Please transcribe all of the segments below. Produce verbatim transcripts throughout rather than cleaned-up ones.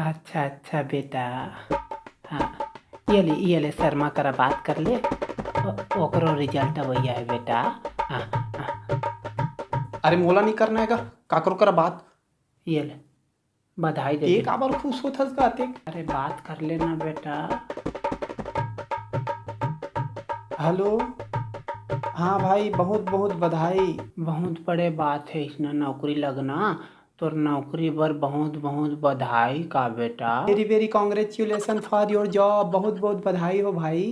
अच्छा, अच्छा बेटा। हाँ, ये ले, ये ले, शर्मा करा बात कर ले। ओ-, ओकरो result अवइया हे बेटा। हाँ, हाँ। अरे मोला नहीं करना हे गा, काकरो करा बात। ये ले, बधाई दे ये दे। काबर खुश होत हस गा अतेक? अरे बात कर लेना बेटा। हेलो, हाँ भाई, बहुत बहुत बधाई। बहुत बड़े बात हे इसना नौकरी लगना। तोर नौकरी बर बहुत बहुत बधाई का बेटा। Very very congratulation for your job। बहुत बहुत बधाई हो भाई।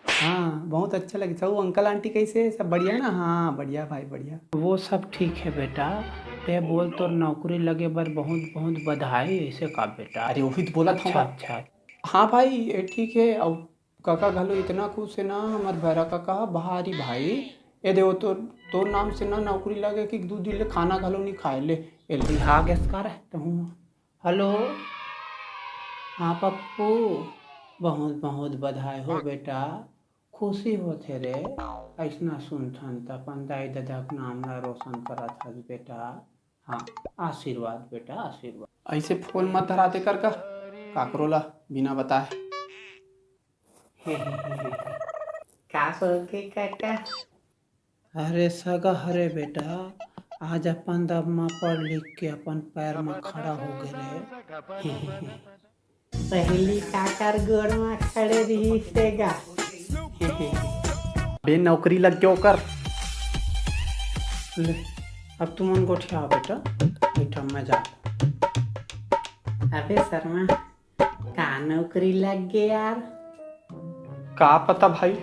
हाँ, बहुत अच्छा लगे। सब अंकल आंटी कैसे, सब बढ़िया ना? हाँ, बढ़िया भाई, बढ़िया। वो सब ठीक हे बेटा। ते बोल, तोर नौकरी लगे बर बहुत बहुत बधाई, ऐसे का बेटा? अरे, वही तो बोला था। अच्छा, अच्छा। हाँ भाई, ये ठीक हे। अउ काका घलो इतना खुश हे ना, हमर भैरा काका ह, भारी भाई। ए देव, तोर, तोर नाम से ना नौकरी लगे कि दू दिन ले खाना घलो नहीं खाए ले। ए ले, आ गेस का रहे तो हूँ। हेलो, हाँ पप्पू, बहुत बहुत बधाई हो बेटा, खुशी होथे रे। अइसना सुनथन त अपन दाई ददा के नाम ला रोशन करत हस बेटा। हाँ, आशीर्वाद बेटा, आशीर्वाद। ऐसे फोन मत धराते कर का, काकरो ला बिना बताए। का बोल के काका? अरे सगा हरे बेटा, आज अपन दम म पढ़ लिख के अपन पैर म खड़ा हो गे रे। पहली काकर गोड़ म खड़े रहिस हे गा। बे नौकरी लग के ओकर। ले, अब तुमन गोठिया बेटा, बैठा मैं जा। अबे शर्मा, का नौकरी लग गे यार? का पता भाई,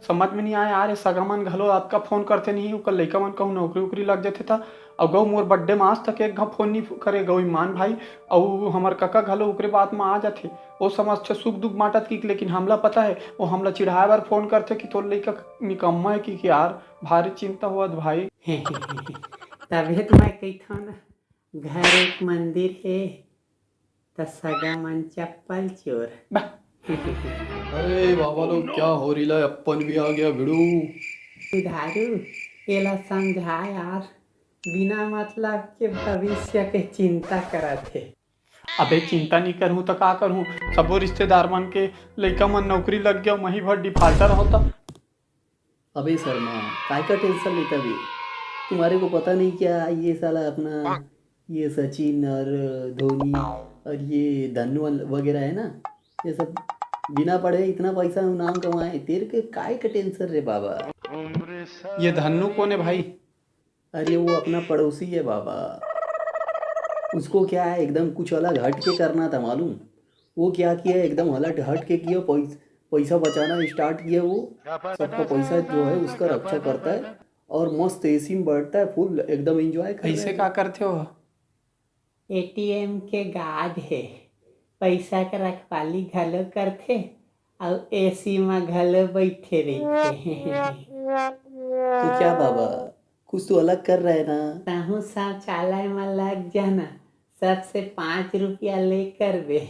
समझ में नहीं आए यार। ये सगा मन घलो अतका फोन करथे नहीं, ओकर लइका मन कहूँ नौकरी उकरी लग जथे त। अउ गऊ मोर birthday में आज तक एक घा फोन नहीं करे गऊ ईमान भाई। अउ हमर कका घलो ओकरे बात में आ जाथे, वो समझथे सुख दुख बांटत कि, लेकिन हमला पता है वो हमला चिढ़ाए बर फोन करथे कि तोर लइका निकम्मा है कि, कि यार भारी चिंता होवत भाई। तभे तो मैं कहिथव ना, घर एक मंदिर हे, त सगा मन चप्पल चोर। अरे बाबा लोग, क्या हो रही ला? अपन भी आ गया भिड़ू। सुधारू, एला समझा यार, बिना मतलब के भविष्य के चिंता करत हे। अबे चिंता नहीं करहूँ त का करहूँ? सबो रिश्तेदार मन के लइका मन नौकरी लग गया, मही भर defaulter होता। अबे शर्मा, काय का टेंशन लेता बे? तुम्हारे को पता नहीं क्या, ये साला अपना, ये सचिन और धोनी और ये धन्नू वगैरह है ना, ये सब बिना पढ़े इतना पैसा नाम कमाए। तेरे के काय का टेंशन रे बाबा? ये धन्नू कौन है भाई? अरे वो अपना पड़ोसी है बाबा। उसको क्या है, एकदम कुछ अलग हट के करना था मालूम। वो क्या किया, एकदम अलग हट के किया, पैस-, पैसा बचाना स्टार्ट किया। वो सबका पैसा जो है उसका रक्षा करता है और मस्त एसी में बैठता है, फुल एकदम एंजॉय कर रहा है। ऐसे का करते हो? एटीएम के गार्ड हे, पैसा के रखवाली घलो करथे अउ एसी म घलो बइठे रहिथे। तो क्या बाबा, कुछ तो अलग कर रहा है ना? तहूँ शौचालय म लग जाना, सबसे पाँच रुपया लेकर बे।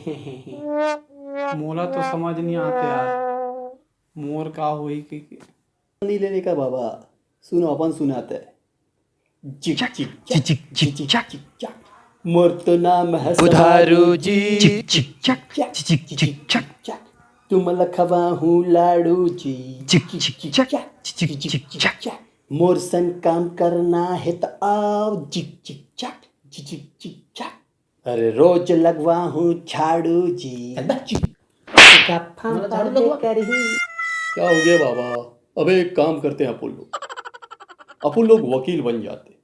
मोला तो समझ नहीं आते यार, मोर का होही कि, कि नहीं लेने का बाबा। सुनो, अपन सुनाते हैं। चिक चिक चिक चिक चिक चिक चिक। मोर तो नाम है बुधारू जी। चिक चिक चक, चिक चिक चिक चक। तुम लखवा हूँ लाडू जी। चिक चिक चक, चिक चिक चक। मोर सन काम करना है तो आओ। चिक चिक चक, चिक चिक चक। अरे रोज लगवा हूँ झाड़ू जी। गप्पा मारा झाड़ू बंद लगवा। करही। क्या हो गया बाबा? अबे एक काम करते हैं अपन लोग, अपन लोग वकील बन जाते।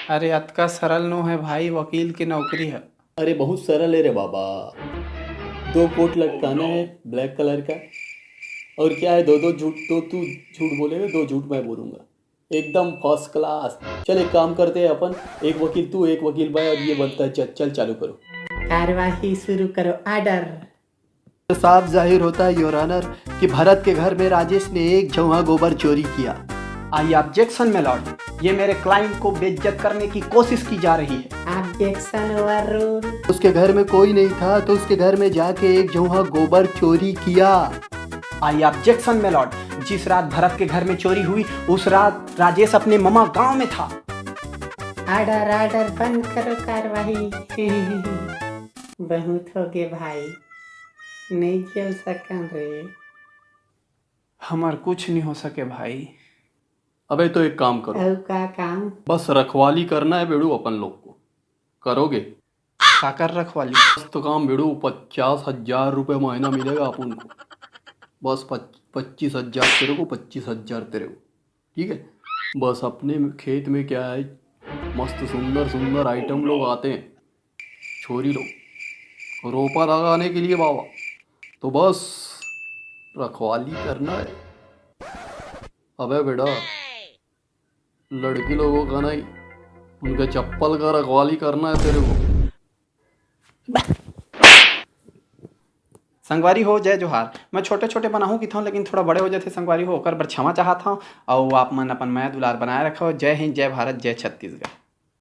अरे अतका सरल नो है भाई, वकील की नौकरी है। अरे बहुत सरल है रे बाबा। दो कोट लटकाना है ब्लैक कलर का, और क्या है, दो दो झूठ, दो तू झूठ बोलेगा, दो झूठ मैं बोलूंगा। एकदम फर्स्ट क्लास। चल एक काम करते हैं अपन, एक वकील तू, एक वकील मैं, और ये बनता है। चल चल चालू करो। कार्यवाही शुरू करो, ऑर्डर। साफ जाहिर होता है योर ऑनर कि भरत के घर में राजेश ने एक झौहा गोबर चोरी किया। आई ऑब्जेक्शन माय लॉर्ड, ये मेरे क्लाइंट को बेइज्जत करने की कोशिश की जा रही है। Objection overrule. उसके घर में कोई नहीं था तो उसके घर में जाके एक झौहा गोबर चोरी किया। आई ऑब्जेक्शन माय लॉर्ड, जिस रात भरत के घर में चोरी हुई उस रात राजेश अपने ममा गांव में था। ऑर्डर ऑर्डर, बंद करो कार्यवाही। बहुत होगे भाई, नइ झेल सकन रे। हमर कुछ नहीं हो सके भाई। अबे तो एक काम करो, अउ का काम? बस रखवाली करना है बेड़ू अपन लोग को। करोगे? काकर रखवाली? बस तो काम बेड़ू, पचास हजार रुपये महीना मिलेगा अपन को। बस पच पच्चीस हजार तेरे को, पच्चीस हजार तेरे को, ठीक है? बस अपने खेत में क्या है, मस्त सुंदर सुंदर आइटम लोग आते हैं, छोरी लोग, रोपा लगाने के लिए बाबा। तो बस रखवाली करना है। अबे बेटा, लड़की लोगों का नहीं, उनके चप्पल का रखवाली करना है तेरे को। संगवारी हो, जय जोहार। मैं छोटे छोटे बनाहूँ किथों, लेकिन थोड़ा बड़े हो जाते संगवारी हो, ओकर बर क्षमा चाहत हूँ। अउ आप मन अपन मया दुलार बनाए रखो। जय हिंद, जय भारत, जय छत्तीसगढ़।